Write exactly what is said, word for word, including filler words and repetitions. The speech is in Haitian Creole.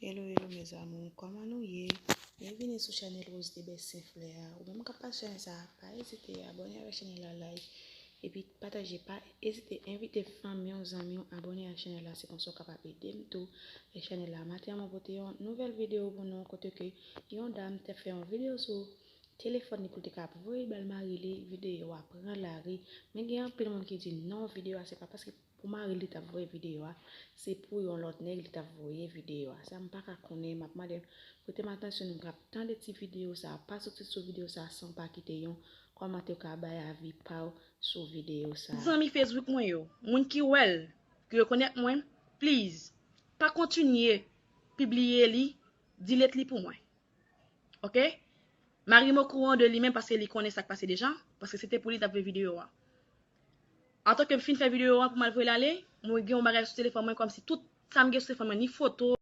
Hello, hello mes amours, kòman nou ye? Byenvini sou chanèl Rose de Best Senflè a. Ou menm k ap pase chanèl sa a, pa ezite abòne avèk chanèl la, like, epi pataje, pa ezite envite fanmi w, zanmi w abòne ak chanèl la, se konsa w kapab ede m tou. E chanèl la, maten an mwen pote yon nouvèl videyo pou nou, kote ke yon dam te fè yon videyo sou telefòn li pou l te ka voye bal mari li, videyo a pran lari. Men gen anpil moun ki di non, videyo a se pa paske pou mari li t ap voye videyo a, se pou yon lòt nèg li t ap voye videyo a. Sa m pa ka konnen, m ap mande, pote m atansyon, nou k ap tande ti videyo sa a, pa soti sou videyo sa a san w pa kite yon kòmantè, w ka bay avi pa w sou videyo sa a. Zanmi Facebook mwen yo, moun ki wè l, ki rekonèt mwen, please, pa kontinye pibliye li, delete li pou mwen. Ok? Mari m okouran de li menm paske li konnen sa k pase deja, paske se te pou li t ap fè videyo a. Antanke m fin fè videyo a pou m al voye l ale, mwen gen yon bagay sou telefòn mwen kòmsi tout sa m gen sou telefòn mwen, ni foto,